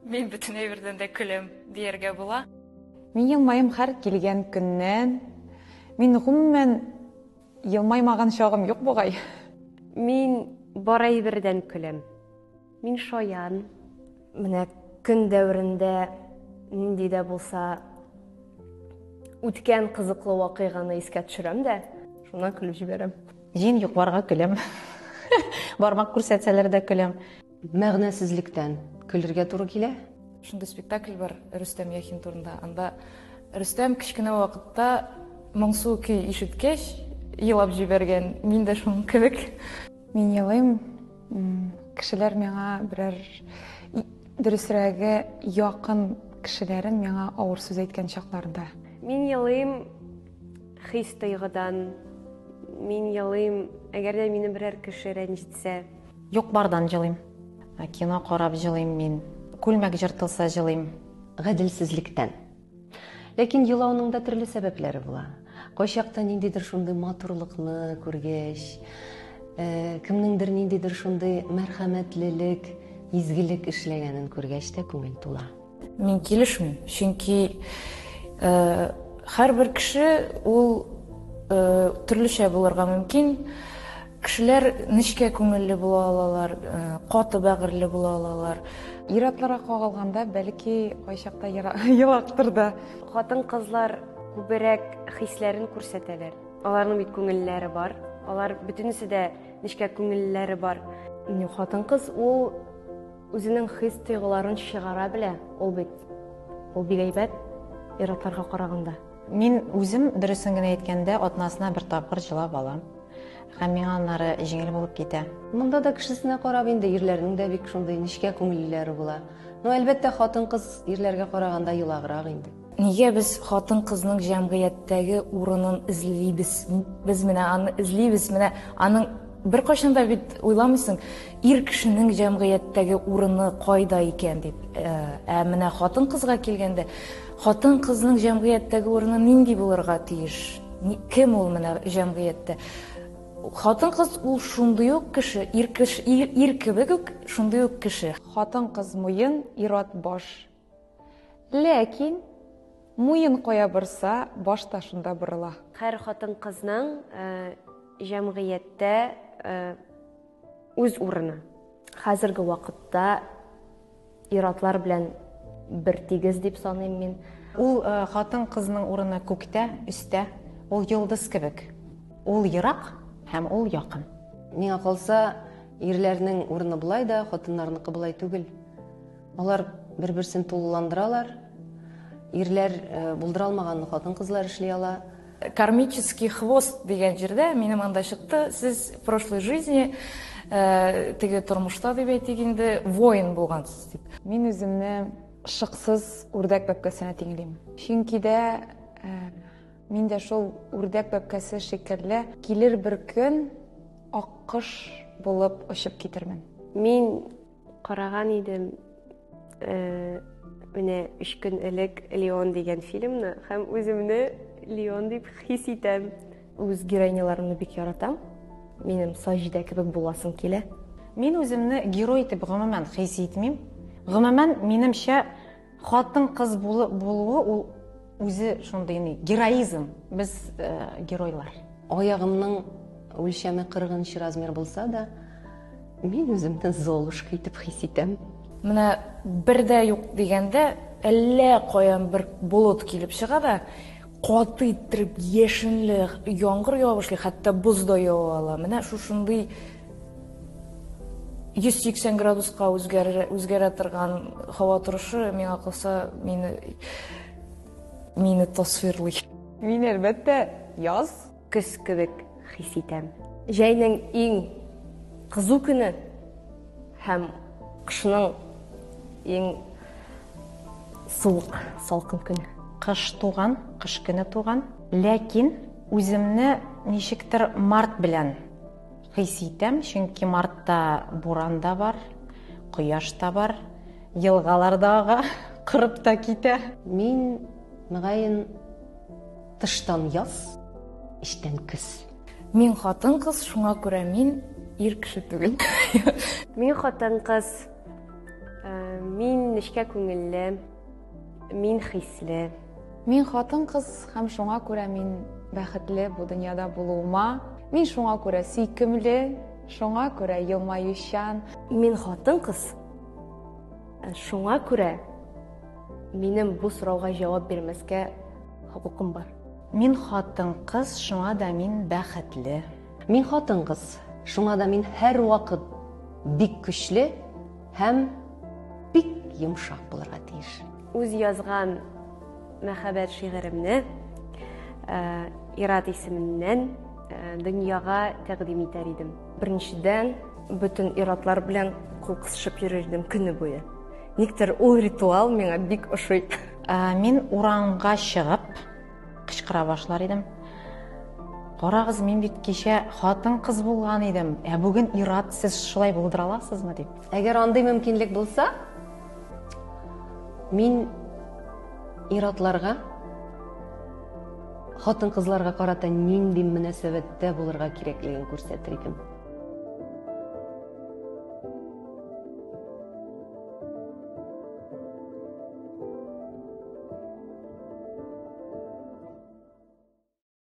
Мин бөтен әйбердән дә көләм, дияргә була. Мин елмаем һәр килгән көннән. Мин гомумән елмаймаган чагым юк бугай. Мин бар әйбердән көләм. Мин шаян. Менә көн дәверендә нинди дә булса үткән кызыклы вакыйганы искә төшерәм дә, шуннан көлеп җибәрәм. Җен юк-барга көләм. Бармак күрсәтсәләр дә көләм. Мәгънәсезлектән көлергә туры килә. Шундый спектакль бар Рөстәм Яхин турында. Анда Рөстәм кечкенә вакытта моңсу көй ишеткәч, елап җибәргән. Мин дә шуның кебек. Мин елыйм. Кешеләр миңа берәр, дөресрәге, якын кешеләрем миңа авыр сүз әйткән чакларда. Мин елыйм хис-тойгыдан. Мин елыйм, әгәр дә мине берәр кеше рәнҗетсә. Юк-бардан җылыйм. Кино карап җылыйм мин. Күлмәк җыртылса җылыйм. Гаделсезлектән. Ләкин елауның да төрле сәбәпләре була. Кайчакта ниндидер шундый матурлыкны күргәч, э, кемнеңдер ниндидер шундый мәрхәмәтлелек, изгелек эшләгәнен күргәч тә күңел тула. Мин килешмим, чөнки э, һәрбер кеше ул э, төрлечә булырга мөмкин. Кешеләр нечкә күңелле була алалар, каты бәгырьле була алалар. Ир-атларга кагылганда, бәлки, кайчакта елактыр да. Хатын-кызлар күбрәк хисләрен күрсәтәләр. Аларның бит күңелләре бар. Алар бөтенесе дә нечкә күңелләре бар. Хатын-кыз ул үзенең хис-тойгыларын чыгара белә. Ул бит ул бик әйбәт ир-атларга караганда. Мин үзем, дөресен генә әйткәндә, атнасына бер тапкыр җылап алам. Һәм миңа аннары җиңел булып китә. Монда да кешесенә карап инде ирләрнең дә бик шундый нечкә күңеллеләре була. Ну, әлбәттә, хатын-кыз ирләргә караганда елаграк инде. Нигә без хатын-кызның җәмгыятьтәге урынын эзлибез? Без менә аны эзлибез, менә аның беркайчан да бит уйламыйсың, ир кешенең җәмгыятьтәге урыны кайда икән дип. Ә менә хатын-кызга килгәндә, хатын-кызның җәмгыятьтәге урыны нинди булырга тиеш? Кем ул менә җәмгыятьтә? Хатын-кыз ул шундый ук кеше, ир кеше, ир, ир кебек үк шундый ук кеше. Хатын-кыз муен, ир-ат баш. Ләкин муен кая борса, баш та шунда борыла. Һәр хатын-кызның җәмгыятьтә үз урыны. Хәзерге вакытта ир-атлар белән бертигез дип саныйм мин. Ул хатын-кызның урыны күктә, өстә. Ул йолдыз кебек. Ул ерак һәм ул якын. Миңа калса, ирләрнең урыны болай да, хатыннарныкы болай түгел. Алар бер-берсен тулыландыралар. Ирләр булдыра алмаганны хатын-кызлар эшли ала. Кармический хвост дигән җирдә минем анда чыкты, сез в прошлой жизни теге тормышта дип әйтик инде, воин булгансыз дип. Мин үземне шыксыз үрдәк бәбкәсенә тиңлим. Чөнки дә мин дә шул үрдәк бәбкәсе шикелле килер бер көн аккош булып очып китермен. Мин Караган идем менә өч көн элек Леон дигән фильмны һәм үземне Леон дип хис итәм. Үз героиняларымны бик яратам. Минем Саҗидә кебек буласым килә. Мин үземне герой итеп гомумән хис итмим. Гомумән, минемчә, Хатын-кыз булуы ул үзе шундый ни, героизм. Без э, геройлар. Аягымның үлчәме 40 нчы размер булса да, мин үземне Золушка итеп хис итәм. Менә бер дә юк дигәндә, әллә каян бер болыт килеп чыга да, каты иттереп яшенле яңгыр ява башлый, хәтта боз да ява ала. Менә шушындый 180 градуска үзгәрә, үзгәрә торган һава торышы миңа калса мине мине тасвирлый. Мин, әлбәттә, яз. Көз кебек хис итәм. Җәйнең иң кызу көне һәм кышның иң суык, салкын көне. Кыш туган, кыш көне туган. Ләкин үземне ничектер март белән Хис итәм, чөнки мартта буран да бар, кояш та бар, елгалар да ага, корып та китә. Мин, мөгаен, тыштан яз, эчтән көз. Мин хатын-кыз, шуңа күрә мин ир кеше түгел. Мин хатын-кыз. Мин нечкә күңелле, мин хисле. Мин хатын-кыз һәм шуңа күрә мин бәхетле бу дөньяда булуыма. Мин шуңа күрә сөйкемле, шуңа күрә елмаючан. Мин хатын-кыз, шуңа күрә минем бу сорауга җавап бирмәскә хокукым бар. Мин хатын-кыз, шуңа да мин бәхетле. Мин хатын-кыз, шуңа да мин һәрвакыт бик көчле һәм бик йомшак булырга тиеш. Үз язган мәхәббәт шигыремне Ират исеменнән дөньяга тәкъдим итәр идем. Беренчедән, бөтен иратлар белән кул кысышып йөрер идем көне буе. Никтер ул ритуал миңа бик ошый. Мин урамга чыгып кычкыра башлар идем. Карагыз, мин бит кичә хатын-кыз булган идем, ә бүген ир-ат, сез шулай булдыра аласызмы дип. Әгәр андый мөмкинлек булса, мин ир-атларга хатын-кызларга карата нинди мөнәсәбәттә булырга кирәклеген күрсәтер идем.